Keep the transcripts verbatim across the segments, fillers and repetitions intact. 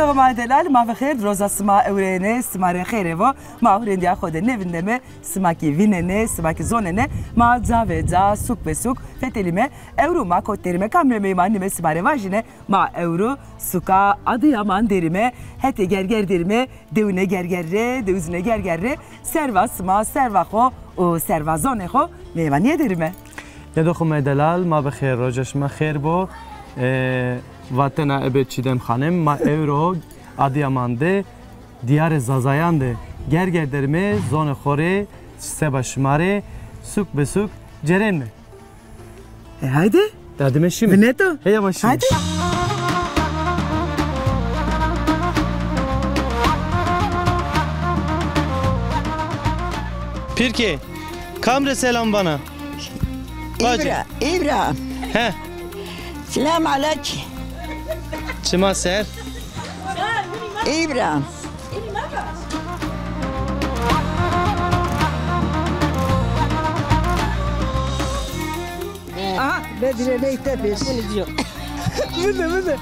Ma delal, ma bi xêr, roza sima ewrêne, sima rê xêrê vo. Ma hurêndîya xo de nêvindeme, sima kî vînenê, sima kî zonenê. Ma ca ve ca, sûk be sûk fetelîme. Ewro ma kot derîme, kamre meymanîme sima rê vajîne. Ma ewro suka Adıyaman derîme, hetê Gerger derîme, dewine Gerger rê, dewizine Gerger rê, serva sima, serva xo û serva zonê xo meymanîye derîme. Yedo xo me delal, ma bi xêr, roja şima xêr bo. E, vatena ebe Çîdem Xanim, ma ewro Adıyaman de, diyarê Zazayan de Gerger derîme, zonê xo rê, seba şima rê, sûk be sûk cerênme. E, haydi. Dadime şime. Vineto. Heya ma şime. Haydi. Pirke, kam rê selam vana? Bacı. İbra, İbra. He. Selam aleyk. Çima ser. İbra. Aha, Bedre Bey tepes. Bide, bide.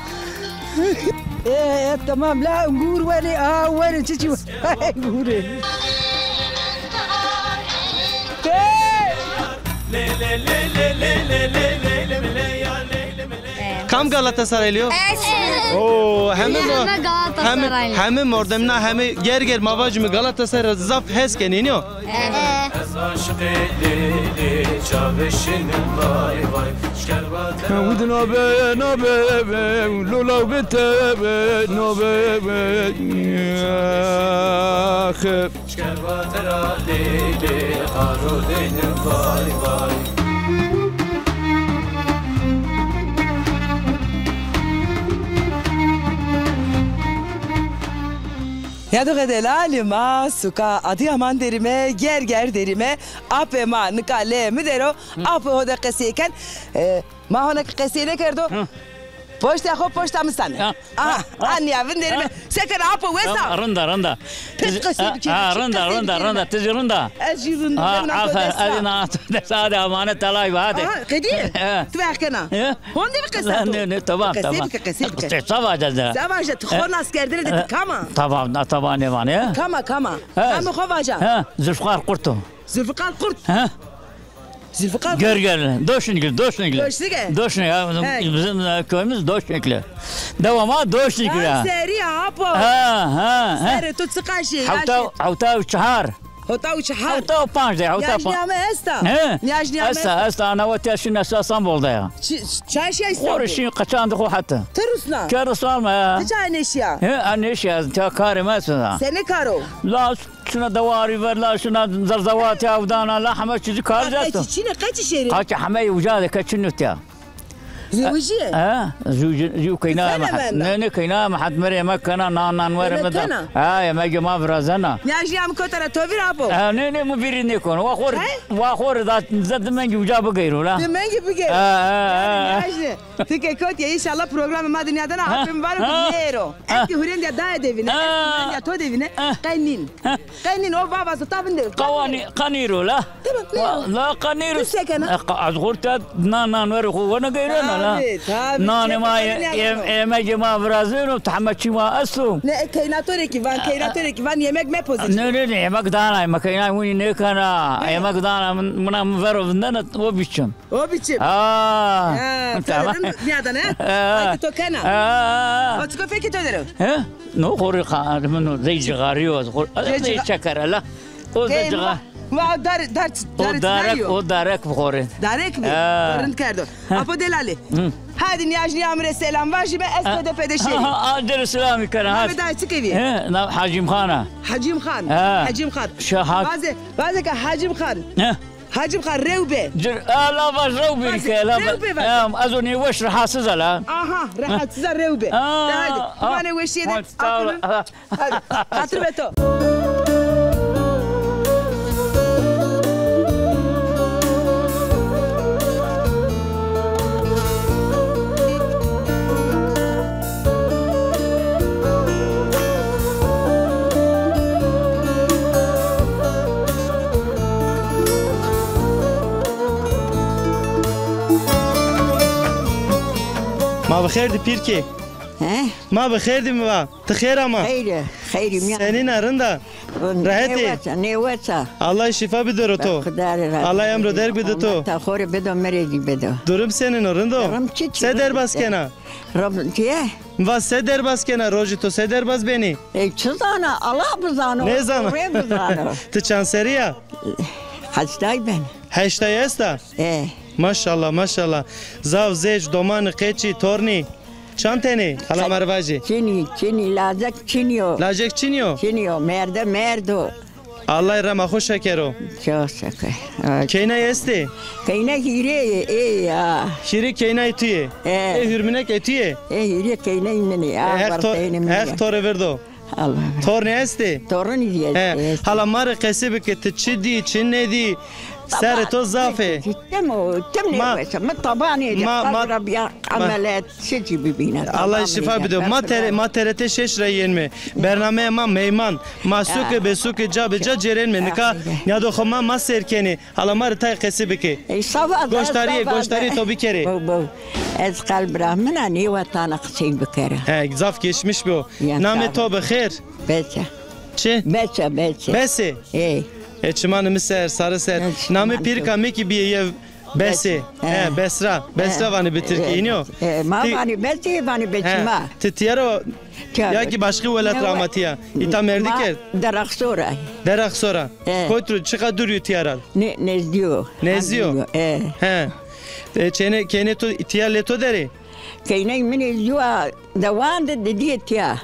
E, e, tamam, la, gur weri, a, weri, çiçi. Gur. Kam Galatasaraylî yo? Ez. Oo, heme mo-, heme Galatasaraylî. Heme, heme mordemna, heme Gerger ma vajîme Galatasaray zaf hes kenê, nîyo? Evet. Udina be, na be, be, lula be, te be, no be, be, ah. Ya do xedelalî ma suka Adıyaman derîme, Gerger derîme, apê ma nika lê mi der o, apê ho de qesey ken, e, ma hona ki qesey nêkerdo. Poşta xo poşta mi sane. Ha. Aha, ha, a nîya vinderîme. Ha. Seker apo wesa. Ha, rinda, rinda. Pek qesey bikê. Ha, rinda, rinda, rinda. Ti zî rinda. Ez jî rinda. Ha, afer, ez na to dest, hadi amanet telay be, hadi. Aha, qedî? He. Tu ver kena. He? Honde bir qesa to. Ne, ne, tamam, tamam. Qesey bike, qesey bike. Qesey, savaja de. Savaja, tu xo nas kerdene de, tu kama. Tamam, na tamam ne var ya? Kama, kama. He. Ama xo vaja. He, Zülfikar Kurtu. Zülfikar Kurt. He. Zülfikar. Gör, gör. Doşnikli, Doşnikli. Doşnikli. Doşnikli ya, bizim, bizim, e, köyümüz Doşnikli. Devama Doşnikli ya. Seri apo. Ha, ha, ha. Seri tu çıkaşı. Hafta, hafta üç har. Hota üç har. Hota panc de, hota panc. Niyajname esta. He? Niyajname esta. Esta, esta, ana vatiya şimdi esta İstanbul'da ya. Çaşya İstanbul. Orası şimdi kaçandı o hatta. Tırusna. Kârı sorma ya. Kaça neşya? He, neşya, ta karı mesela. Sene karo. La Şuna dewarî ver la, şuna zerzevatî avdana la, heme çîzî karî esto. Çîne, qeçî şêrî? Qeçî heme uca de, qeçî nutya. Zewicîye? He, zewicî, zî keyna me. Ne, ne, keyna me, het mere yemek kena, nan, nan were me da. Ha, yemek ma virazena. Ya jî am kotara to vir apo. Ha, ne, ne, mi virî nêkono. Wa xor, wa xor da, zed mengî uca bigeyro la. De mengî bigeyro. Ha, ha, ha. Ti ke kot ya, înşallah programê ma dinya de na, apê mi vano ki nêro. Ez ki hurêndîya daye de vîne, ez ki hurêndîya to de vîne, qey nîn. Qey nîn, o vava zita vinde. Qawa nî, qa nîro la. Tamam, nîro. La qa nîro. Tu se kena? E, qa, ez xorta na, na, nûerê xo wena geyrena la. Tabii, tabii. Nanê ma, yemegê ma virazeno, tahme çî ma esto. Ne, e, keynatorê ki van, keynatorê ki van yemek mepozê. Ne, ne, ne, yemek dana, yemek keyna winî nêkena. Yemek dana, min, mina min vero vindena, o biçim. O biçim. Aa. Ha, tamam. Nîyadan, he? Aa. Ay, to kena. Aa. O çiko fekî to dero. He? No xorî xarmino, zey cixarî o. Zey çekere la. O zey cixar. Va dar, dar, o darek, o darek xorî. Darek mi? Rind kerdo. Apo delalî. Hadi niyaj niyamire selam vajîme, ez pede pede şerî. Adir selamî kena. Name dayê çi kevî? He, na Hacîm Xan a. Hacîm Xan. He. Hacîm Xan. Şahat. Vaze, vaze ke Hacîm Xan. He. Hacîm Xan, rew be. Cir, a, la vaj rew be ke, la. Rew be vaj. Em, ez o nêweş rahatsız a la. Aha, rahatsız a, rew be. Aa, de haydi. Aa. Mane weşîye de. Hadi, sağ ol. Hadi. Xatir be to. Ma bi xêr di pîrkê. He? Ma bi xêr dî mi va. Ti xêr ama? Xeyr, xeyr mîyan. Senîn a, rind a? Rehet ê? Nêwes a, nêwes a. Allah şîfa bido ro to. Allah emro derg bido to. Ta xo rê bido, mi rê zî bido. Durum senîn o, rind o? Durum çiçî? Se derbaz kena? Rob-, çi? Va se derbaz kena, rojê to se derbaz benî? Ey, çi zana, Allah bizano. Nêzana. Rê bizano. Ti çand serrî ya? Heştay ben. Heştay esta? E. Maşallah, maşallah. Zaf, zêç, domanî, qeçî, tornî. Çand tenî? Hala ma rê vajî. Çinî, çinî, lacek çinî yo. Lacek çinî yo? Çinî yo, merde, merdo. Allah rema xo şekero. Çok şükür. Evet. Keynay estê? Keynay hîrê yê, ê ya. Hîrê keynay tu yê? E. Ê hurminek ê tu yê? Ê hîrê keynay min ê. E, Heq to, Heq to rê virdo. Allah. Tornî estê? Tornî zî estê. He. Hala ma rê qesî bike, ti çi dî, çi nêdî? Serê to zaf ê. Tim o, tim nêwes a. Mi tabanê de, ma, ma, qadra bîya ma, emeliyat, çi zî bibîne. Allah şîfa bido. Ma tere-, ma T R T şeş ra yenme. Bernameya ma Meyman. Ma suke be suke, ca be ca cêrenme. Nika nîyado xo ma, ma sêr kenê. Hala ma rê tay qesî bike. Ey, sava de, goştarîye, sava de, goştarîye to bikerê. Bo, bo. Ez qelb ra min a, nêwetana qisey bikera. He, zaf geçmiş bo. Ya, namê to bi xêr? Beça. Çi? Beça, Beça. Besê? Ey. E, çimanê mi ser, sarı ser. Namê pîrika mi kî bîye yew Besê. He, Besra. Besra vanê bi tirkî, înî yo? E, ma vanê Besê, vanê Beçî ma. Ti tîya ra ya kî başqî welat ra ama tîya? Îta merdî kerd? Derexsor a. Derexsor a. He. Kotî ro, çiqa dûrî yo tîya ra? Nê-, nêzdî yo. Nêzdî yo? He. He. E, çênê, keynê to tîya, lê to der ê? Keyney min ê jû a dewan de, didî yê tîya.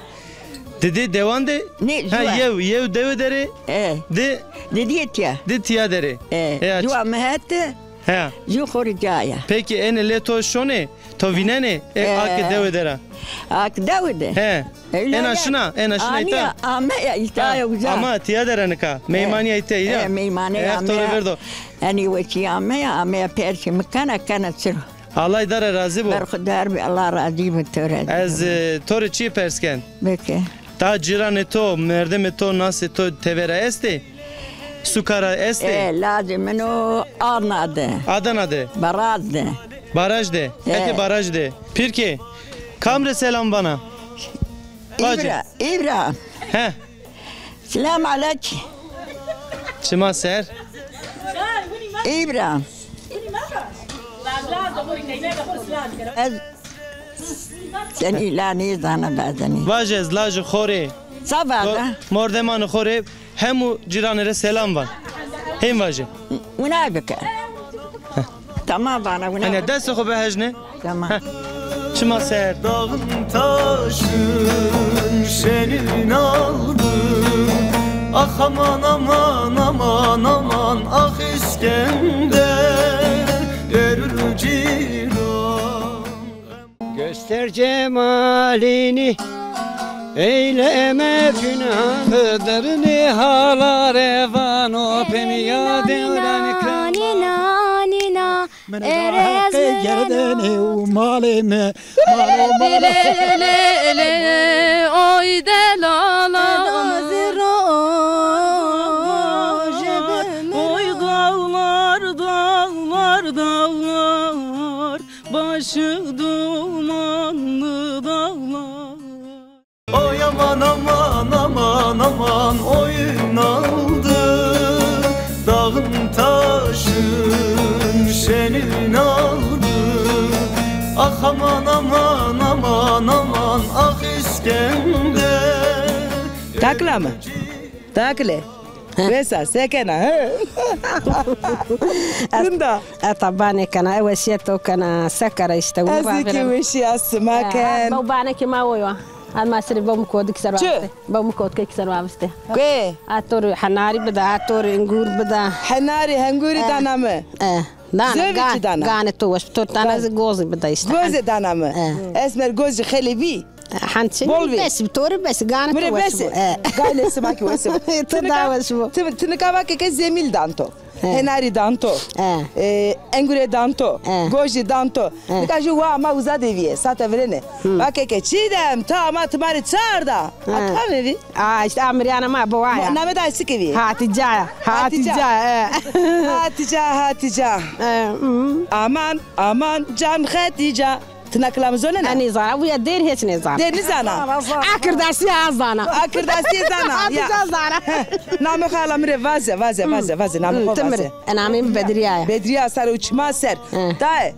Didî dewan de? Nê, ha, jû a. Yew, yew dewe der ê? E. Di? Didî yê tîya. Di tîya der ê. E. E, jû a mi het. He. Jû xo rê ca ya. Pekî, ênê lê to şonê? To vînenê? E, a ke dewe der a. A ke dewe de. He. Êna şina, êna şina îta. Ame ya îta ya uza. Ama tîya der a nika. Meymanîya îta ya. E, meymanîya ame ya. Enî weçî ame ya, ame ya persê mi kena, kena çiro. Allah dara razî bo. Berxudar bî, Allah razî bo to ra. Ez, e, to rê çî pers ken. Bike. Ta cîranê to, merdimê to, nasê to tevera estê? Suka ra estê? E, lazê min o Adna de. Adana de? Baraj de. Baraj de. He. Hetê baraj de. Pîrkê, kam rê selam vana? Vacî. Îbra-, Îbrahîm. He. Selam aleyk. Çima ser. Îbrahîm. Ez senî la nêzana bazenî. Vaje ez lajê xo rê. Sava de. Mordemanê xo rê hemû cîranê rê selam van. Hên vaje. Winay bike. Tamam vana, winay bike. Hanî destê xo bihejne. Tamam. Heh. Çima ser. Dağın taşın senin aldım. Ah aman aman aman aman, ah İskender, erul ciran. Göster cemalini, eyleme pünan. Qederini hala revan o penya devran kena. Nina, nina, nina. Mene da heqê gerdenê û malê mi, malo, malo. Lê, lê, lê, oy delala. Oy dağlar, dağlar, dağlar, başı dumanlı dağlar. Oy aman aman aman aman, oyun aldı dağın taşın senin aldı. Ah aman aman aman aman, ah İskender. Takla mı? Takle. Wes a, se kena, he? Rind a? Ez tabanê kena, ez weşîye to kena, se kera îşte. Ez kî weşîya sima ken. Bew banekê ma wo yo. Ez ma sirê bew mi kotike ser wa vistê. Bew mi kotike ser wa vistê. Kê? A to rê henarî bida, a to rê engûr bida. Henarî, hengûrî dana mi. E, dana, zovî çi dana? Ganê to weş, to dana zî gozî bida îşte. Gozê dana mi. Esmer gozî xelê bî. Hen çi? Bol vî. Bes, to rê bes, ganê to weş bo. Ganê sima kî weş bo. To da weş bo. Ti, ti nika vake ke zemîl dan to. He. Henarî dan to. He. E, engure dan to. He. Gojî dan to. He. Nika jû wa ama uza de vîye, sata virêne. Vake ke Çîdem, ta ama ti ma rê çi arda? A, ti fam vî? A, îşte a mirîyana ma bo wa ya. Name da çi ke vîye? Hatîca ya. Hatîca. Hatîca, he. Hatîca, Hatîca. He, hı. Aman, aman, can Xetîca. Ti na kilamî zonena? E, nêzana. Wîya dêr hêç nêzana. Dêr nêzana? Akirdasî ya zana. Akirdasî zana. Ya. Hatice zana. Namê xo ala mi rê vaze, vaze, vaze, vaze. Namê xo vaze. E, namê mi Bedrîya ya. Bedrîya, sare û çima ser. Daye.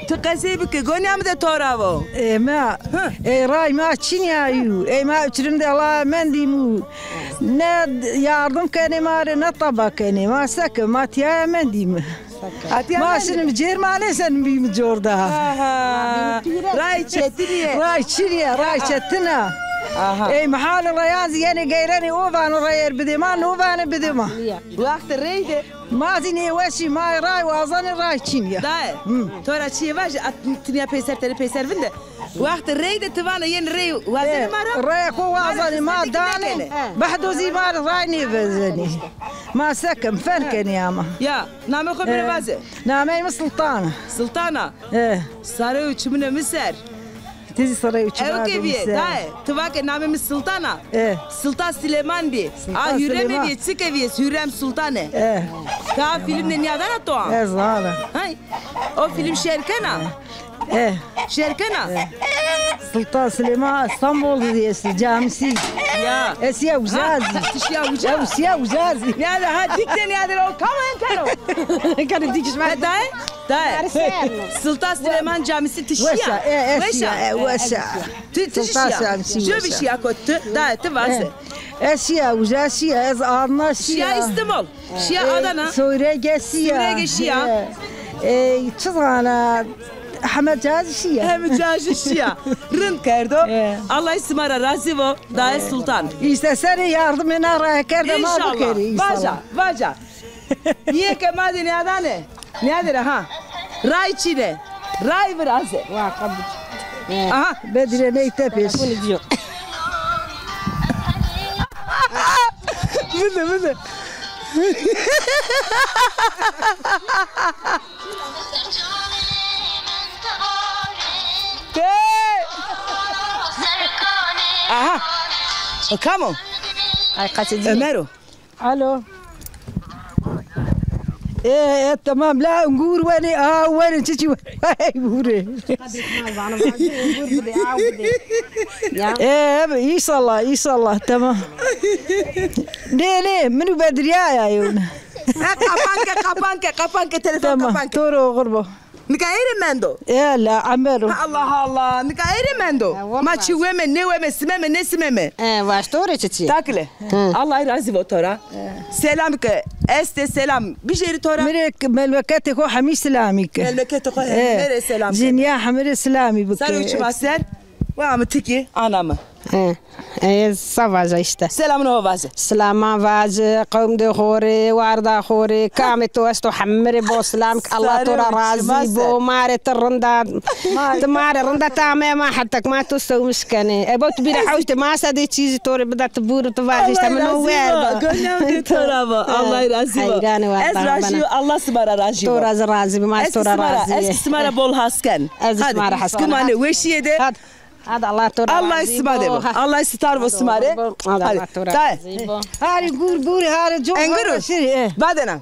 Ti qesey bike, gonîya mi de to ra vo. Ê ma, ê ray ma çinîya yû. Ê ma uçurim de ala mendîmû. Ne yardim kenê ma rê, ne taba kenê. Ma seke, ma tîyaya mendîme. Ma şinim cêr, ma nêsenim bîme corda. Aha. Ray çetinî yê. Ray çinî yê, ray çetin a. Aha. Ey mihalê reyan zî yenê geyrenê o vano reyer bidê ma, no vanê bidê ma. Wextê rey de. Ma zî nêweşî, ma ray wazanê, ray çinî yê. Daye, to ra çîyê vajî, a, ti nîya peyser tenê peyser vinde. Wextê rey de ti vana yenê rey wazenê ma ra? Reyê xo wazanê, ma danê. Behdo zî ma rê ray nêvezenê. Ma se kem, fen kenê ama. Ya, namê xo mi rê vaze. Nameyê mi Sultan a. Sultan a? E. Sare û çimunê mi ser. Ti zî sare û çimunê mi ser. Ewke bîye, daye. Ti vake namê mi Sultan a. E. Sultan Silêman bî. A Hurreme bîye, çike bîye, Hurrem Sultan ê. E. Ti a fîlm de nîyadana to a? Ez zana. Hay. O fîlm şêr kena? E. Şêr kena? E. Sultan Silêman Îstanbul zî estî, camisî. Ya. Ez sîya uza zî. Ti şîya uca? Ez sîya uza zî. Nîyade ha, dîk de nîyade o, kam en keno? Keno dîk şima. Ha, daye? Daye. Sultan Silêman Camisi ti şîya? Weş a, e, e, weş a. Şîya, e, weş a. Ti, ti şîya? Camisi weş a. Şîya ko ti, daye ti vaze. E. Ez şîya uca, şîya, ez Adana şîya. Şîya Îstanbul. Şîya Adana. Soyrege şîya. Soyrege şîya. E, e, çi zana, heme ca zî şîya. Heme ca zî şîya. Rind kerdo. E. Allah sima ra razî bo, daye Sultan. Îşte senê yardimê na raye kerde ma bikerê înşallah. Vaca, vaca. Yê ke ma de nîyadane. Nîyade ra ha. Ray çin ê. Ray viraze. Aha. Bedrîye ney tepêş. Bide, bide. Aha. O kam o? Ay, qesê ci. Ömer o. Alo. E, e, tamam. La, ngûr wenê, a, wenê, çiçî wenê. Hey, bûrê. Ya. E, înşallah, înşallah, tamam. Nê, nê, min û Bedrîya ya yewna. Ha, qapan ke, qapan ke, qapan ke, telefon qapan ke. Tamam, to rê oxir bo. Nika ey rê mendo? E la, emero. Allah Allah, nika ey rê mendo? Ma çi weme, nêweme, simeme, nêsimeme? E, vaş to rê çiçî? Takile. Hı. Allah razî bo to ra. Selam ke, estê selam bijêrî to ra. Mi rê memleketê xo hemî selamî ke. Memleketê xo hemî rê selam ke. Cinîya hemî rê selamî bike. Sare û çima ser. Wa mi tikî ana mi. He. E, sa vaja îşte. Selamê ho vaze. Selaman vaje, qewmdê xo rê, warda xo rê, kamê to esto heme rê bo selam ke. Allah to ra razî bo, ma rê ti rind a, ti ma rê rind a, ti ameya ma hetek ma to sewmiş kenê. E bo ti bîra hewş de ma sedê çîzî to rê bida, ti bûr ti vajî îşte mi no wer. Allah razî bo. Allah razî bo. Heyranê wa. Ez razî yo, Allah sima ra razî bo. To ra zî razî bo, ma to ra razî. Ez sima ra bol has ken. Ez sima ra has ken. Kumane weşîye de. Hadi. Hadi Allah to ra razî bo. Allah sima de bo. Allah sitar bo sima rê. Hadi Allah to ra razî bo. Hari gûr gûr, hari co. Enguru. Badena.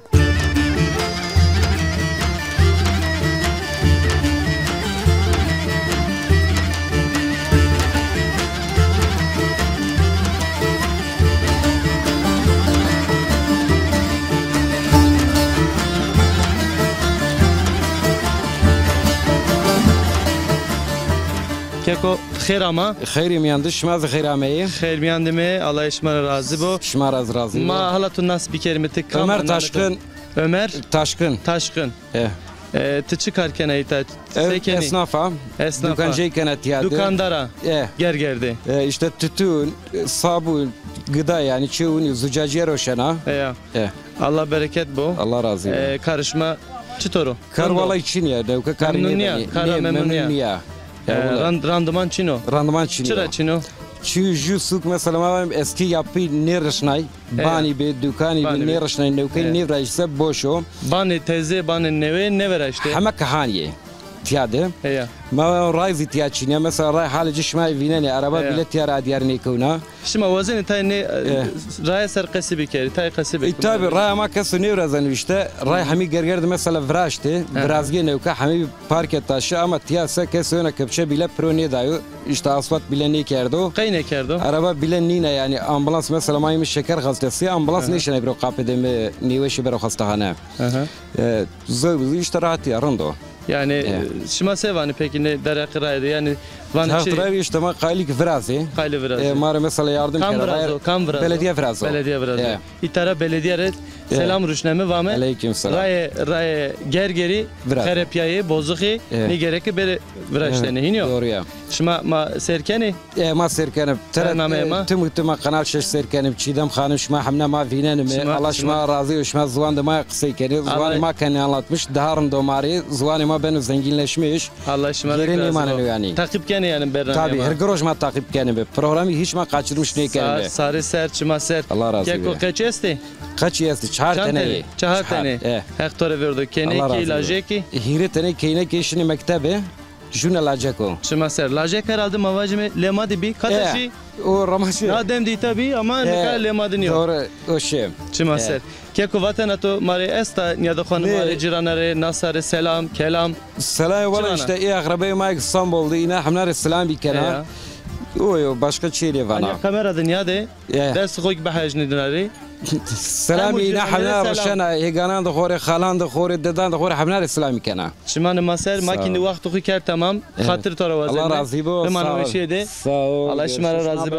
Keko, xêr ama. Xeyrî mîyan de, şima zî xeyr ameyî. Xeyr mîyan de me, Allah şima ra razî bo. Şima ra zî razî bo. Ma hala tu nas bikerîme, ti kam a? Ömer Taşkın. Ömer Taşkın. Taşkın. E. E, ti çi kar kena îta? Ev esnaf a. Esnaf a. Dukancey kena tîya de. Dukandar a. E. Gerger de. E, îşte tütün, e, sabun, gıda yanî, çewun, zucacîye roşena. E ya. E. Allah bereket bo. Allah razî bo. E, karê şima çitor o? Kar wellahî çin ya, newke karî nêbenî. Kar ra memnun nîya. E, rand-, randiman çin o? Randiman çin o. Çira çin o? Çi ju sûk mesela ma eskî yapî nêrişnay. Banî bê, dukanî bê, nêrişnay, newkey nêviraşte, boş o. Banê teze, banê newe nêviraşte. Heme kihanî yê. tiya de. Heya. Ma ray zî tiya çînîya. Mesela ray halê ci şima vînenê, araba bîle tiya ra dîyar nêkewna. Şima wazenê tayê nê, e, raya ser qesî bikerî, tayê qesî bikerî. E, tabî, raya ma keso nêvirazeno îşte. Ray hemî Gerger de mesela viraştê, virazgê newka hemî parke taşî ama tiya se keso yena kepçe bîle piro nêdayo. Îşte asfalt bîle nêkerdo. Qey nêkerdo? Araba bîle nîne yanî, ambulans mesela ma yîme şeker xastesî, ambulans nêşenê biro qapê de mi nêweşî bero xastexane. E, zewbî îşte rahatî ya, rind o. Yanî, e, şima se vanî pekî nê dereqî rayê de? Yanî vanî çi? Dereqî rayê de îşte ma qayîlî ki virazê. Qayîlî virazê. E, ma rê mesela yardim kero. Kam virazo? Kam virazo? Belediye virazo. Belediye virazo. E. Îta ra belediye rê selam ruşneme, vame. Eleykum selam. Rayê, rayê Gergerî xerepîyayê, bozixî, nêgereke bêrê viraştene. Hînî yo? Doğru ya. Şima ma sêr kenê? E, ma sêr kenê. Bernameyê ma. Tim û tim a Kanal şeş sêr kenê. Çiğdem Xanim, şima hemne ma vînenîme. Allah şima razî bo, şima ziwanê ma qisey kenê. Ziwanê ma kenê anlatmış. Daha rind o ma rê. Ziwanê ma beno zenginleşmiş. Allah şima rê razî bo. Gêrê nêmaneno yanî. Taqîb kenê yanî bernameyê ma? Tabî, her roj ma taqîb kenîme. Programî hîç ma kaçırmış nêkenîme. Sarê ser, çima ser. Allah razî bo. Keko qeç estê? Qeçî estê, çar tene yê. Çar tene. Heq to rê verdo. Kenekî, lajekî? Hîrê tene keynekê şinê mektebe. Jûne lacek o. Çima ser. Lacek herhalde ma vajîme lê ma de bî. Qata jî o ramaşe. Na dem de îta bî ama nika lê ma de nîyo. Doğru, o şey. Çima ser. Keko vatena to ma rê esta, nîyade xanima rê, cîrana rê, nasa rê selam, kelam? Selam, wala îşte ê eqrebeyê ma Îstanbul de, îna hemna rê selam bikena. O yo, başka çî nêvana. Ancak kamera de nîyade dest xo ki bihejnî dina rê. Selamî îna hemna rê ruşena, hêganan de xo rê, xalan de xo rê, dedan de xo rê, hemna rê selamî kena. Çimanê ma ser, ma kî îndî wextê xo kerd temam. Xatir to ra wazenîme. Allah razî bo. Biman weşîye de. Sağ ol. Allah şima ra razî bo.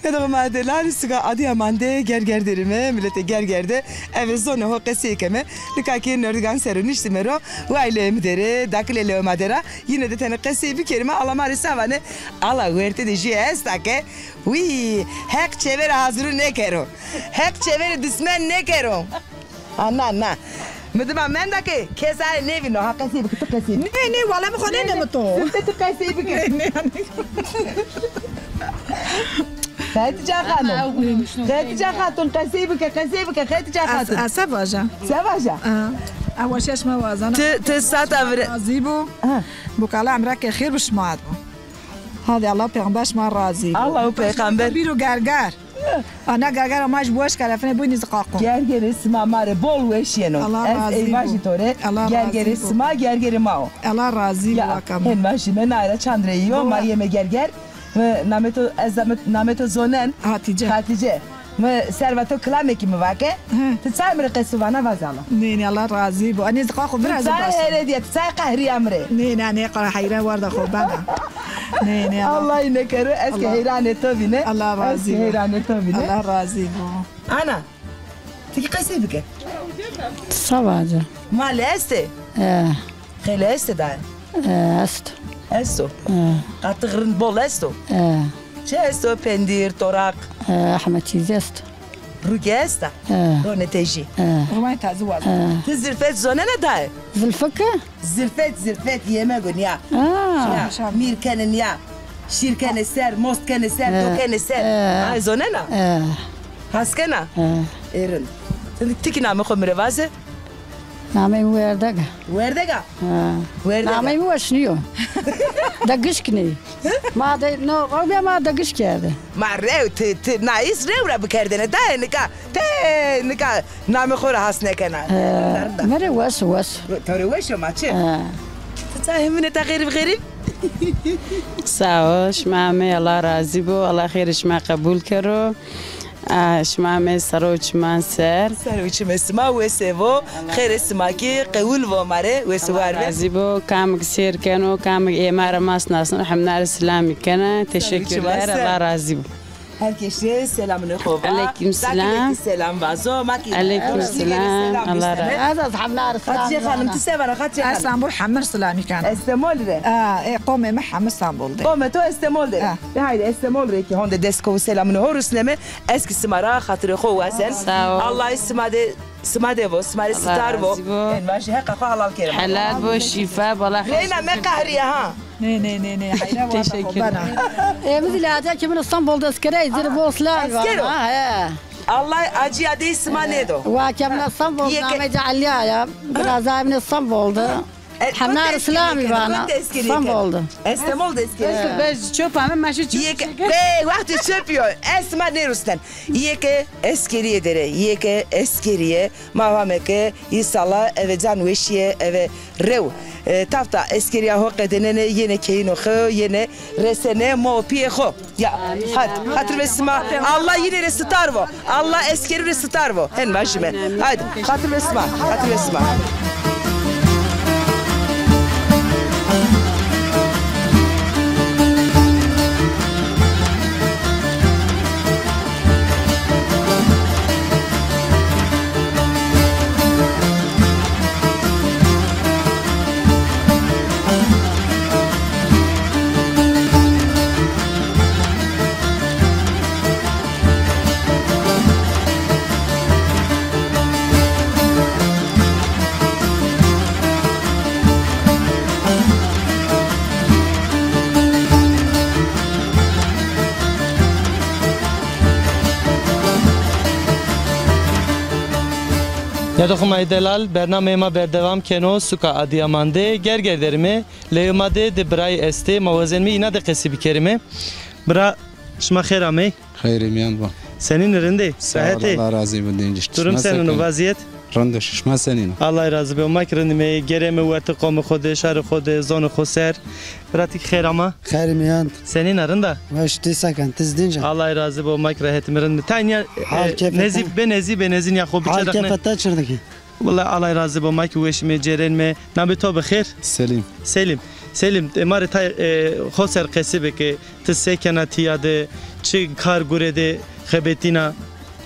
Êdixê ma delal, sika Adıyaman de Gerger derîme, miletê Gerger de eve zonê ho qesey keme. Nika kî nordigan ser o niştîme ro, way lewê mi der ê, dakilê lewê ma der a. Yine de tenê qesey bikerîme, ala ma rê se vanê, ala werte de jû esta ke, wî, Heq çêverê hazirû nêkero. Heq çêverê dismen nêkero. Ha, na, na. Mi dima menda ke kes aye nêvîno, ha qesey bike, ti qesey bike. Nê, nê, wele mi xo nêdime to. Ti, ti qesey bike. Nê, nê, nê. Xetîce Xanım. Xetîce Xatun, qesey bike, qesey bike, Xetîce Xatun. Ez, ez se vaja? Se vaja? Ha. Ez weşîya şima wazena. Ti, ti sata vire. Razî bo. Ha. Bo ke Allah emreke xêr bi şima bo. Hadê Allah pêxember şima razî bo. Allah û pêxember. Bîro Gerger. Ana Gergera ma jî weş kelefinê bû nîz qaqo. Gergerê sima ma rê bol weşîyeno. Allah razî bo. Ez ey vajî to rê. Allah razî bo. Gergerê sima, Gergerê ma o. Allah razî bo. Ya, waka mi. Hên vajîme nayra çand rê yo, ma yeme Gerger. Mi namê to, ez namê, namê to zonen. Hatîce. Hatîce. Mi serva to kilamekî mi vake. Hi. Ti çay mi rê qesû vana vaze Allah. Nê, nê, Allah razî bo. Anê ziqa xo virazî. Ti çay herêdîya, ti çay qehrîya mi rê. Nê, nê, nê, qara heyran warda xo bena. Nê, nê, Allah. Allah nêkero, ez kî heyranê to vîne. Allah razî bo. Ez kî heyranê to vîne. Allah razî bo. Ana, ti kî qesey bike. Savaca. Male estê? E. Xeylê estê daye? E, esto. Esto. E. Qatix rind bol esto? E. Çi esto? Pendîr, toraq? E, Ahmetîz esto. Ruge esta? E. Ronê tejî. E. Rumay tazî wazena. E. Ti zilfet zonena daye? Zilfike? Zilfet, zilfet, yemego nîya. A. Ya, mîr kenê nîya. Şîr kenê ser, most kenê ser, do kenê ser. E. Ay zonena? E. Has kena? E. Ê rind. Ti, ti kî namê xo mi rê vaze? Nameyê mi Werdeg a. Werdeg a? Ha. Werdeg a. Nameyê mi weş nîyo. De gişk nê. Ma de, no, robîya ma de gişk kerde. Ma rew, ti, ti, na îs rew ra bikerdêne. Dayê nika, te nika namê xo ra has nêkena. He, mi rê weş, weş. To rê weş o, ma çi? He. Ti ça hemine ta xerîb xerîb? Sağ ol, şima amey, Allah razî bo, Allah xêrê şima qebul kero. A, şima me ser û çiman ser. Ser û çimê sima wes vo, xêrê sima kî qewil vo ma rê, wes û war be. Razî bo, kamik sêr keno, kamik ê ma ra masnasno, hemna rê silamî kena. Teşekkürler, Allah razî bo. Her kesî selamını xo va. Aleyküm selam. Selam vazo. Ma ki Aleyküm selam. Allah razı. Ez az hamlar Hatice Hanım, ti se vana Hatice Hanım? Estambul hamir selamî kan. Estemol re. Aa, e, qomê mi hamir Estambul de. Qomê to Estemol de. Ha. De haydi Estemol re ki honde desko selamını ho rusneme. Eski sima ra xatirê xo wazen. Sağ ol. Allah sima de Sima de vo, sima rê sitar vo. En vajî heqa xo helal kerem. Helal bo, şîfa, bala. Reyna me qehriye ha. Nê, nê, nê, nê. Teşekkür ederim. Emiz ile Hatice kimin Estambul de eskere, zir bol silam. Eskero. Ha, he. Allah acîya dey sima nêdo. Wa kimin Estambul, namê ci Aliya ya. Biraz daha emin Estambul de. E, hemna rê silamî vana. Estambul de. Estemol de eskeriye. Ez de bez çöp ama, meşe çöp. Be, wextê çöp yo. Ez sima nêrusnen. Yê ke eskeriye dere, yê ke eskeriye, ma vame ke îsala eve can weşîye, eve rew. E, tafta eskeriya ho qedenene, yene keyno xo, yene resene mo piyê xo. Ya, hadi, xatir ve sima. Allah yine re sitar vo. Allah eskeri re sitar vo. Hen vajime. Haydi, xatir ve sima, xatir ve sima. Yado xo ma yê delal, bernameyê ma berdewam keno, suka Adiyaman de, Gerger derime, leyê ma de di birayî estê, ma wazenime îna de qesî bikerime. Bira, şima xêr amey. Xeyrê mîyan bo. Senîn, rind ê? Sağ ol, rehet ê? Allah razî bo, dîncî. Durum senîn o, vazîyet? Rind o, şima senîn o? Allah razî bo, ma kî rind îme, gêreme wertê qomê xo de, şarê xo de, zonê xo ser. Bira ti kî xêr ama. Xeyrê mîyan. Senîn a, rind a? Weş, ti se ken, ti zî dînc a? Allah razî bo, ma kî rehet îme, rind îme. Tayê nîya, e, nezî, bê nezî, bê nezî nîya xo biçe. Hal kêfa te çirdik î? Wela Allah razî bo, ma kî weş îme, cêrenîme. Namê to bi xêr? Selîm. Selîm. Selîm, e, ma rê tay, e, xo ser qesî bike, ti se kena tîya de, çi kar gure de xebetîna?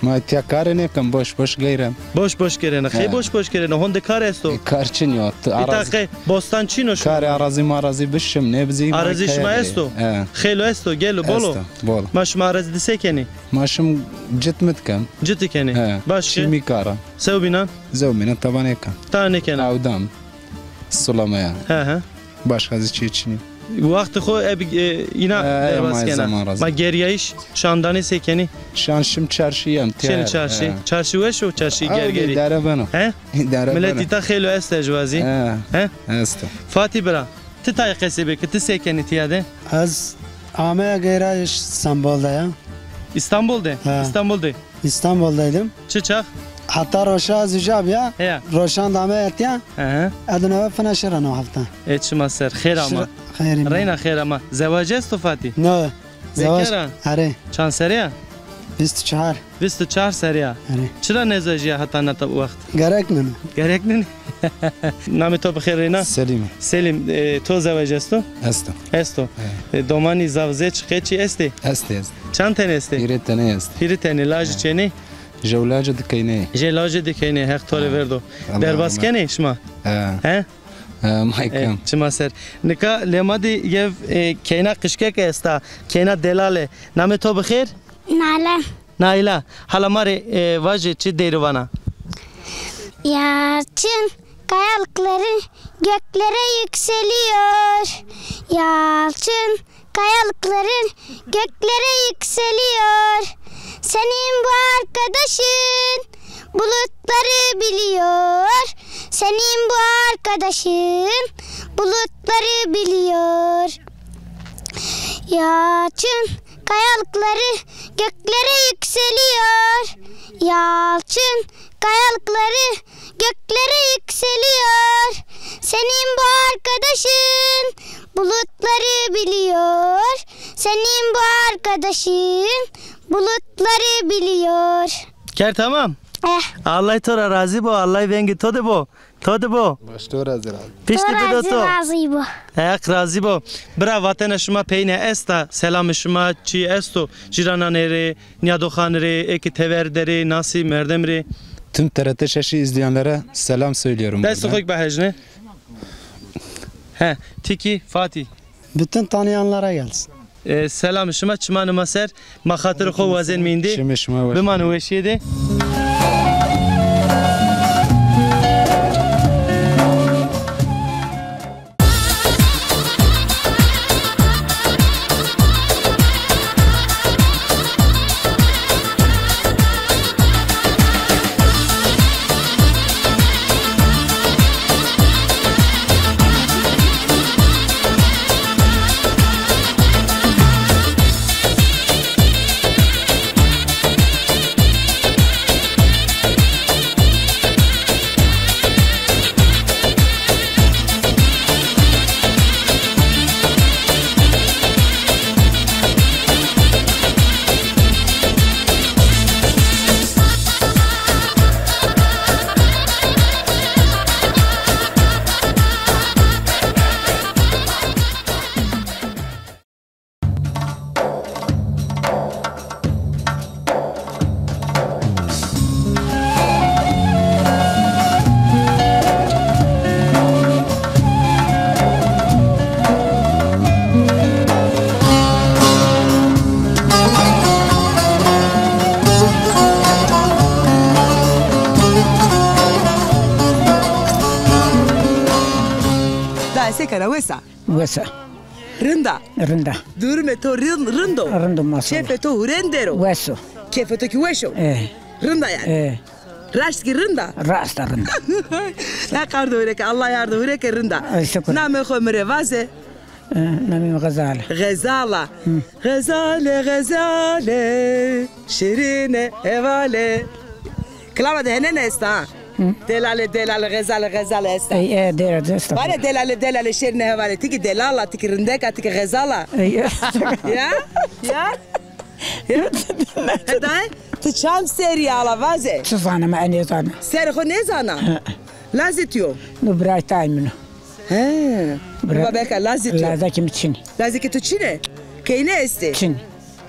Ma tîya karê nêken, boş boş geyrem. Boş boş geyrena. He. Xey boş boş geyrena, honde kar esto? E, kar çin yo. Îta qey bostan çin o şima? Karê arazî marazî bişim, nebzî. Arazî şima esto? He. Xeylo esto, gelo, bol o? Esto, bol. Ma şima arazî de se kenî? Ma şim cit mit ken. Citî kenî. He. Baş ke. Çîmî kara. Sewbînan? Zewbînan taba nêken. Ta nêkena. Awdan. Sulamaya. He he. Başka zî çî çinî. Wextê xo eb, e, îna derbas kena. Ma geryayiş, şandanê se kenî? Şan şim çarşî yem. Şenî çarşî. He. Çarşî weş o, çarşî Gergerî? Îdare beno. He? Îdare beno. Milet îta xeylo est ejwazî. He. He? Esto. Fatî bira, ti tayê qesê bike, ti se kenî tîya de? Ez ameya geyrayiş Îstanbul de ya. Îstanbul de? He. Îstanbul de. İstanbul'daydım. Çi çax? Heta roşa ez uca bîya. Heya. Roşan de ame etya. Hı hı. Edin eve fina şira no hefta. E çima ser, xêr ama. Şira, xêr îme. Reyna xêr ama. Zewac esto Fatî? No. Zewac. Bekar a? Erê. Çand serrî ya? Vîst û çar. Vîst û çar serrî ya. Erê. Çira nezewejîya heta nata wext? Gerek nîno. Gerek nîno? Namê to bi xêr reyna? Selîm. Selîm, e, to zewac esto? Esto. Esto. Evet. E, domanî, zaf zê, çiqê çî estê? Estê, estê. Çand tenê estê? Hîrê tenê estê. Hîrê tenê, lajî çênê? Jew lajê di keynê. Jê lajê di keynê, Heq to rê verdo. Derbas kenê şima? He. He? He, ma kêm. E, çima ser. Nika lê ma de yew, e, keyna qijkek esta, keyna delale. Namê to bi xêr? Nale. Naila, hala ma rê, e, vaje çi deyri vana. Yalçın kayalıkları göklere yükseliyor. Yalçın kayalıkları göklere yükseliyor. Senin bu arkadaşın bulutları biliyor. Senin bu arkadaşın bulutları biliyor. Yalçın kayalıkları göklere yükseliyor. Yalçın kayalıkları göklere yükseliyor. Senin bu arkadaşın bulutları biliyor. Senin bu arkadaşın bulutları biliyor. Ker tamam? Eh. Allah to ra razî bo, Allah vengê to de bo. To de bo. Baş to ra zî razî. Piştî bido to. Razî bo. Heq razî bo. Bira, vatena şima peyne esta, selamê şima çi esto? Cîrananê rê, nîyadoxanê rê, ê ke tever der ê, nasî merdem rê. Tüm T R T Şeşi izleyenlere selam söylüyorum buradan. Dest xo bihejne. He, tiki Fatî. Bütün tanıyanlara gelsin. E, selam şima, çimanê ma ser, ma xatirê xo wazen mîndî. Çimê şima weş. Bimane weşîye de. Dayê, se kena, wes a? Wes a. Rind a? Rind a. Durumê to rind, rind o? Rind o, maşallah. Çefê to hurêndero? Wes o. Kêfê to kî weş o? E. Rind a yanî? E. Raşt kî rind a? Raşt a, rind a. Heq ardo hurê ke, Allah ardo hurê ke rind a. Ay, şukur. Namê xo mi rê vaze. E, namê mi Xezal. Xezal a. Hı. Xezale, Xezale, şirîne hevale. Kilama de henên esta ha. Hı. Delale, delale, Xezale, Xezale esta. Ey, e, dera de esta. Bare delale, delale, şirîne hevale. Ti kî delal a, ti kî rindek a, ti kî Xezal a. Ey, e. Ya? Ya? Ya? Dayê, ti çand serrî ya, ala vaze? Çi zanime, e, nêzana. Serê xo nêzana? He. Lazê to yo? No birayê tayê min o. He. Bira-, baba belka lazê to yo? Lazekê mi çin ê. Lazekê to çin ê? Keyne estê? Çin.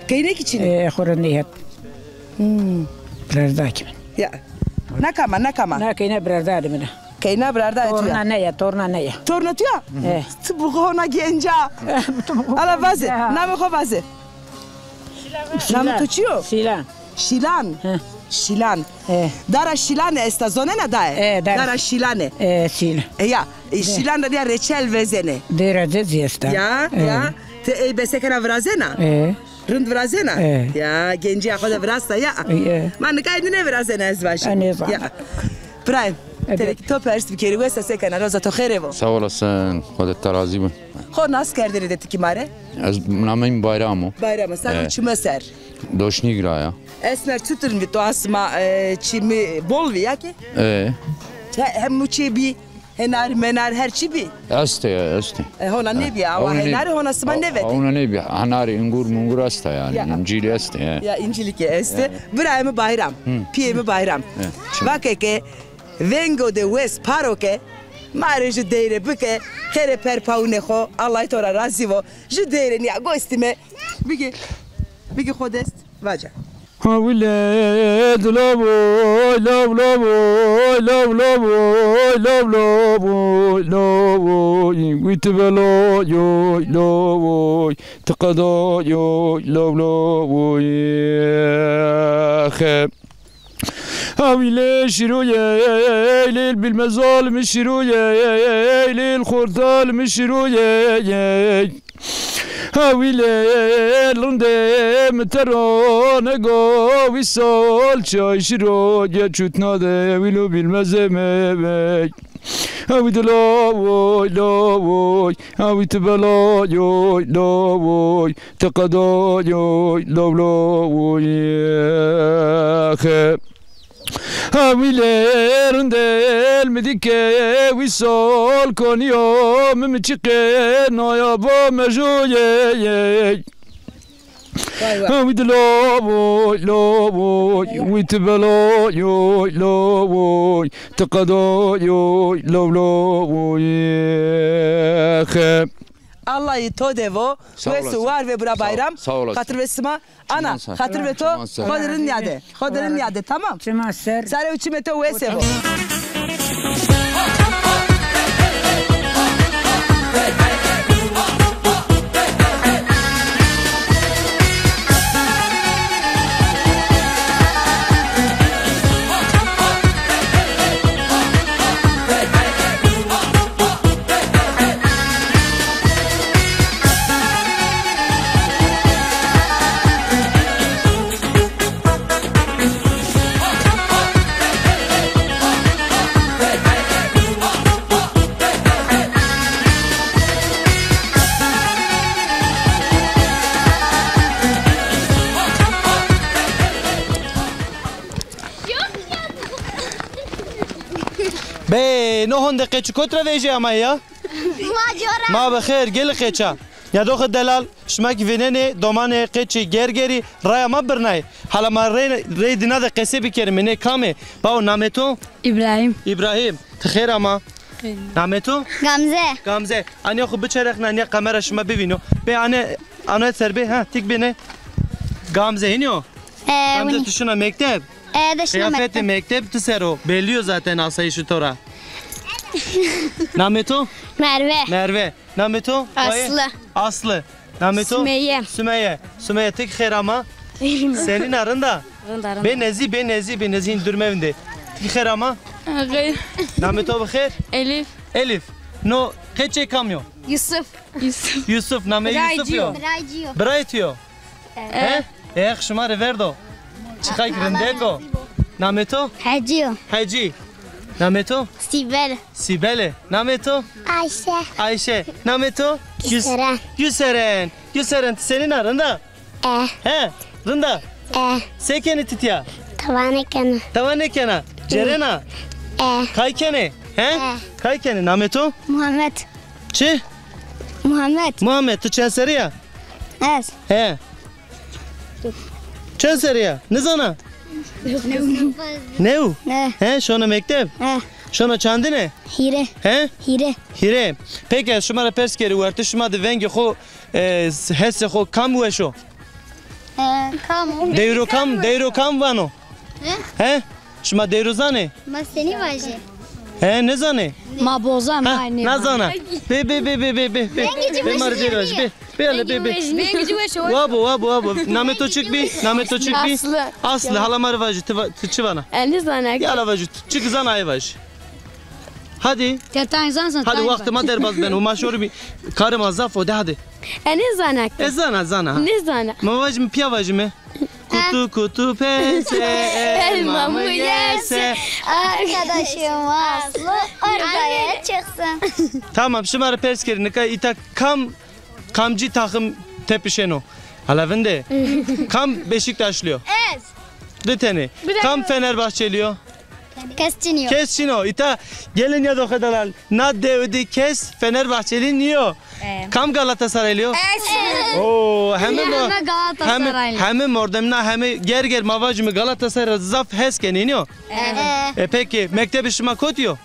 Keyne kî çin ê? E, xo ra nêhet. Hmm. Birardakê min. Ya. Na kam a, na kam a? Na keyna birardayê min a. Keyna birardayê to ya? Torna ney a, torna ney a. Torna to ya? E. Ti bi hona genc a. Ala vaze, namê xo vaze. Namê to çi yo? Şîlan. Şîlan. He. Şîlan. E. Dara Şîlane esta, zonena dayê? E, dara. Dara Şîlane. E, Şîlan. E, ya, e, Şîlan ra nîya reçel vezenê. Dêra de zî esta. Ya, e, ya. Ti ey bese kena virazena? E. Rind virazena? E. Ya, gencîya xo de virasta ya. E, e. Ma nika êndî nêvirazena ez vajî. E, nêzana. Ya. Birayê mi, e, ti rê kî to pers bikerî, wes a, se kena, roza to xêrê bo. Sağ olasın, Xwedê to razî bo. Xo nas kerdêne de ti kî ma rê? Ez, nameyê mi Bayram o. Bayram o, ser û çimê ser. Doşnîg ra ya. Esmer, çutir mi to asma, e, çimî bol vî ya kî? E. He, hemû çê bî, henar, menar, her çî bî? Estê, estê. E, hona nêbî, awa henarî hona sima nêvetê. Hona nêbî, henarî, ingur mungur esta yanî, ya, încîlî estê, he. Ya, încîlî kî estê. He. Birayê mi Bayram, pîyê mi Bayram. He. Vake ke vengo de wes paro ke, ma rê ju deyre bike, xêrê perpaunê xo, Allah to ra razî vo. Ju deyre nîya gostîme. Bigî, bigî xo dest, vaca. Hawile dilo voy, lav lav voy, lav lav voy, lav lav voy, lav voy, wî ti belo yoy, lav voy, ti qedo yoy, lav lav voy, xe. Hawile şiroye, lêl bilmez alimi şiroye, lêl xortalimi şiroye. Hawile linde mi terone go, wî sol çay şiroye, çutna de wîlo bilmez emevey. Hawî dilo voy, lo voy, hawî ti belo yoy, lo voy. Ti qedo yoy, lo, lo, uy, xe. Hawîlê rindel mi dîke, wî sol konîyo mi mi çîqê, naya bo mejoyê. Vay vay. Wî di lo woy, lo woy, wî ti belo yoy, lo woy, ti qedo yoy, lo lo woy, xe. Allahî to de vo. Sağ olasın. Wesu war ve bura bayram. Sağ olasın. Xatir ve sima. Ana, xatir ve to, xo de rind nîyade. Xo de rind nîyade, tamam? Çima ser. Sare û çimê to wese vo. Bê, no honde qeçî kot ra vejîya ma ya? Ma cora. Ma bi xêr, gelî qeça. Nîyadoxê delal, şima kî vînenê, domanê qeçî Gergerî, raya ma birnayê. Hala ma rey, rey dina de qesey bikerîme, nê kam ê? Bawo, namê to? Îbrahîm. Îbrahîm, ti xêr ama. Xêr. Namê to? Gamze. Gamze. Anîya xwu biçerexna, anîya kamera şima bivîno. Bê ane, ane ser bê, ha, tîk bêne. Gamze, hînî yo? E, Gamze, winî. Tu şina mekteb? E, de şina mekteb. Qiyafetê mekteb ti ser o. Bellî yo zaten asayîşê to ra. Namê to? Merve. Merve. Namê to? Aslı. Aslı. Namê to? Sümeyye. Sümeyye. Sümeyye, ti kî xêr ama. Senîn a, rind a? Rind a, rind a. Bê nezî, bê nezî, bê nezî, hîn dûr mevindê. Ti kî xêr ama? Xêr. Namê to bi xêr? Elif. Elif. No qeçê kam yo? Yusuf. Yusuf. Yusuf, namê Yusuf yo? Birayê ci yo. Birayê ci yo. Birayê tu yo? He? Ex, şima rê verdo. Çiqay kî rindek o. Namê to? Hecî yo. Hecî. Namê to? Sîbel. Sîbel ê. Namê to? Ayşe. Ayşe. Namê to? Yus-, Gülseren. Gülseren. Gülseren, ti senîn a, rind a? E. He, rind a? E. Se kenê ti tîya? Tawa nêkena. Tawa nêkena? Cêrena? E. Kay kenê? He? E. Kay kenê? Namê to? Muhammed. Çi? Muhammed. Muhammed, ti çend serrî ya? Ez. He. Çend serrî ya? Nizana? New. New? He. He, şona mekteb? He. Şona çandine? Hîre. He? Hîre. Hîre. Peki, ez şima ra pers kerî, wertê şima de vengê xo, e, hesê xo kam weş o? E, kam? Dewro kam, dewro kam vano? He? He? Şima dewro zanê? Ma senî vajî? He, nêzanê? Ma boza, ma nêzanê. Nazana. Bê, bê, bê. Bê ma rê dêr vajî, bê. Bê hele, bê, bê. Vengê ci weş o. Wabo, wabo, wabo. Namê to çik bî? Namê to çik bî? Aslı. Aslı, hala ma rê vajî, ti va-, ti çi vana? E, nêzana. Ya hala vajî, çik zana aye vajî. Hadi. Te tayê zansa. Hadi, wextê ma derbaz beno. Ma şorî bî. Karê ma zaf o de, hadi. E, nêzana. E, zana, zana. Nêzana. Ma vajîme, pîya vajîme. Kutu kutu pense, elma mı yerse. Arkadaşım Aslı ortaya çıksın. Tamam, şima rê pers kerî, nika îta kam, kamcî taxim tepişeno? Hala vinde. Kam Beşiktaşlî yo? Ez. Di tenê. Kam Fenerbahçelî yo? Kes çin yo. Kes çin o. Îta gelê nîyadoxê delal. Na dew de kes Fenerbahçelî nîyo. E. Kam Galatasaraylî yo? Ez. Oo, heme mo-, heme Galatasaraylı. Heme, heme mordemîna, heme Gerger, ma vajîme Galatasaray ra zaf hes kenê, nîyo? Evet. E, peki, mektebê şima kotî yo?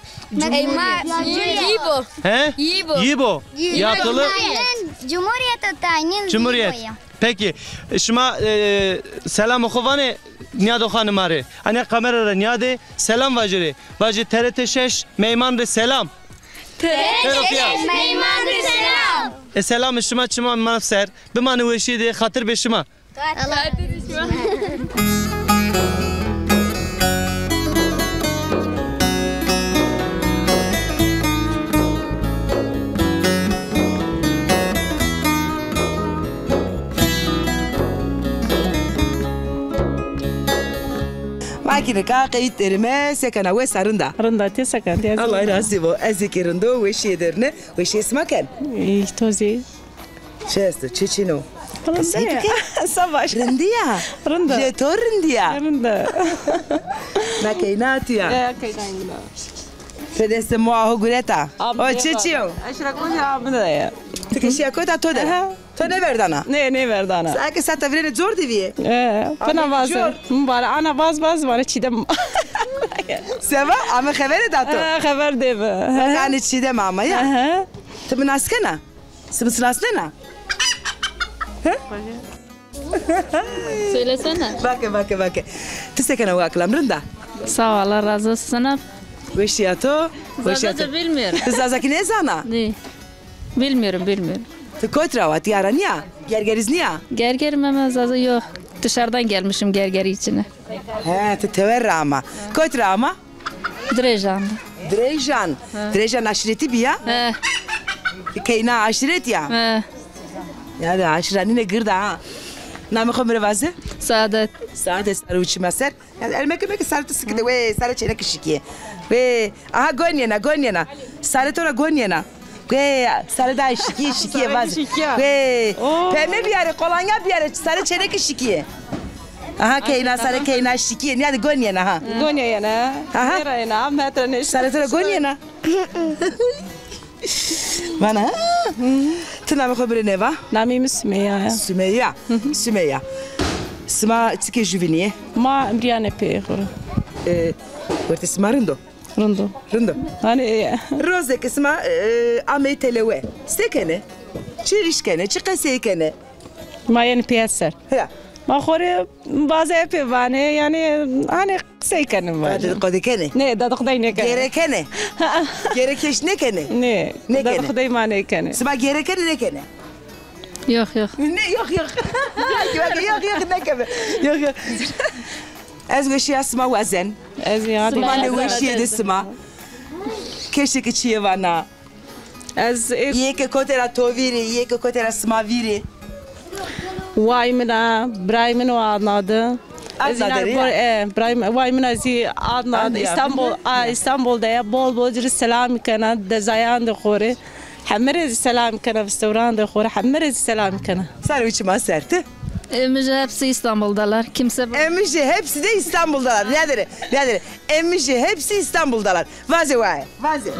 Ey ma, Yibo. He? Yibo. Yibo. Yibo. Yatılı. Tayîn, Cumhuriyet o tayîn. Cumhuriyet. Yibo ya. Peki, e, şima, e, selamê xo vanê nîyadoxanê ma rê. Anîya kamera ra nîyadê, selam vajirê. Vajê T R T şeş meyman rê selam. T R T şeş meyman rê selam. E, selamê şima çiman ma ser. Bimanê weşîye de, xatir bê şima. Xatir şima. Ma kî nika qeyît derîme, se kena, wes a, rind a? Rind a, ti se kena, ti ez. Allah razî bo. Ez kî rind o, weşîye derîne, weşîye sima ken. Îh, to zî. Çi esto, çi çin o? Rindî ya. Savaş. Rindî ya. Rind a. Jê to rindî ya. Rind a. Na keyna tu ya. Ya, keyna yina. Ti destê moa ho gureta. O çi çi yo? Eşra kotî abine ya. Ti kî şîya kota, to de. Aha. To nêverdana? Nê, nêverdana. Sa ke seta virêne cor de vîye? E, pina vaze. Mübarek, ana vaz vaz vane Çîdem. Seva? Ame xevere da to? E, xever de bi. Yanî Çîdem ama ya. Hı hı. Ti mi nas kena? Ti mi sinasnena? Hı? Söylesene. Vake, vake, vake. Ti se kena, wa kilam rind a? Sağ ol, Allah razı olsun. Weşîya to? Weşîya to. Zazaca bilmiyorum. Ti Zazakî nêzana? Ne? Bilmiyorum, bilmiyorum. Ti kot ra wa, ti ara nîya? Gergerîz nîya? Gergerim ama Zaza yok. Dışarıdan gelmişim Gergeri içine. He, ti tewer ra ama. Kot ra ama? Drêjan. Drêjan. He. Drêjan aşîretî bî ya? He. Keyna aşîret ya? He. Ya de aşîra nîne gird a ha. Namê xo mi rê vaze? Saadet. Saadet, sare û çima ser. Ya de el meke meke, sare tu sikide. Wê, sare çênekî şikîye. Wê, aha gon yena, gon yena. Sare to ra gon yena. Wê, sare da şikîye, şikîye vaze. Wê, peme bîyare, kolonya bîyare, sare çênekî şikîye. Aha, keyna sare, keyna şikîye. Nîya de gon yena ha. Gon yena. Aha. Nêra yena, metre nêşt. Sare to ra gon yena. Vana ha? Ti namê xo birê neva? Namê mi Sümeyya ya. Sümeyya. Sümeyya. Sima çikê jûvînî yê? Ma emrîyane pê xo. E, wertê sima rind o? Rind o. Rind o. Hanî, e. Rozê ke sima, e, amey telewe, se kenê? Çi îş kenê? Çi qesey kenê? Ma yenî pîya ser. Ya. Ma xo rê vaze epê vanê, yanî hanî qisey kenê vaze. Dedikodu kenê? Nê, dedikodu nêkenê. Gerekenê. Gerekeş nêkenê? Nê. Nêkenê. Dedikodu ma nêkenê. Sima gerekenê nêkenê? Yok, yok. Ne, yok, yok. Yok, yok, yok, nêkeme. Yok, yok. Ez weşîya sima wazen. Ez ya. Sima ne weşîye de sima. Keşke çîyê vana. Ez, e, yê ke kotê ra to vîrî, yê ke kotê ra sima vîrî. Way min a, biray min o Adna de. Ez Adna de rê ya? E, biray min, way min a zî Adna de. Adna, Îstanbul, a, Îstanbul de ya, bol bol ci rê selam kena, dezayan de xo rê. Heme rê zî selam kena, vistewran de xo rê, heme rê zî selam kena. Sare û çima ser ti. Emijî hepsi İstanbul'dalar. Kimse bu- Emijî hepsi de İstanbul'dalar. Nîyadere, nîyadere. Emijî hepsi İstanbul'dalar. Vaze waye, vaze.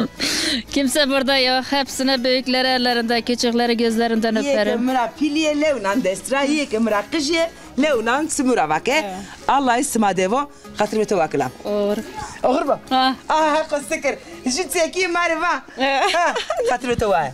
Kimse burada yok. Hepsine büyükleri ellerinde, küçükleri gözlerinden öperim. Yê ke mi ra pîlî yê, lewnan dest ra, yê ke mi ra qij yê, lewnan çimû ra vake. Evet. Allahî sima de vo, xatirê to wa kilam. Oxir. Oxir bo? Ha. Aha, qo sikir. Jû çekî ma rê va. Evet. Ha, xatirê to waye.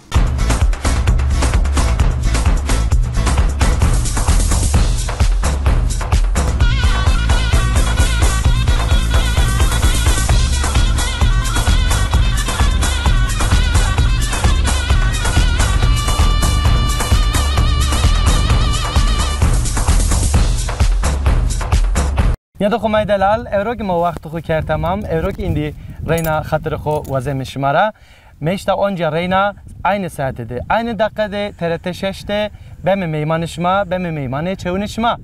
Nîyadoxê ma yê delal, ewro kî ma wextê xo kerd temam, ewro kî îndî reyna xatirê xo wazeme şima ra. Meşta onca reyna aynî saete de, aynî deqe de T R T şeş de beme meymanê şima, beme meymanê çewunê şima.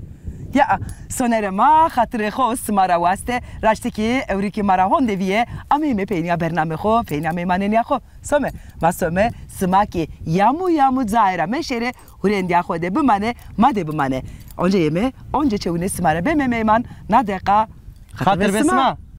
Ya, Sonerê ma xatirê xo sima ra waste, raştî kî ewro kî ma ra honde vîye, ameyme peynîya bernamê xo, peynîya meymanênîya xo. Some, ma some, sima kî yamû yamû cayê ra meşêrê, hurêndîya xo de bimanê, ma de bimanê. Onca yeme, onca çewunê sima ra beme meyman, na deqa xatir be sima.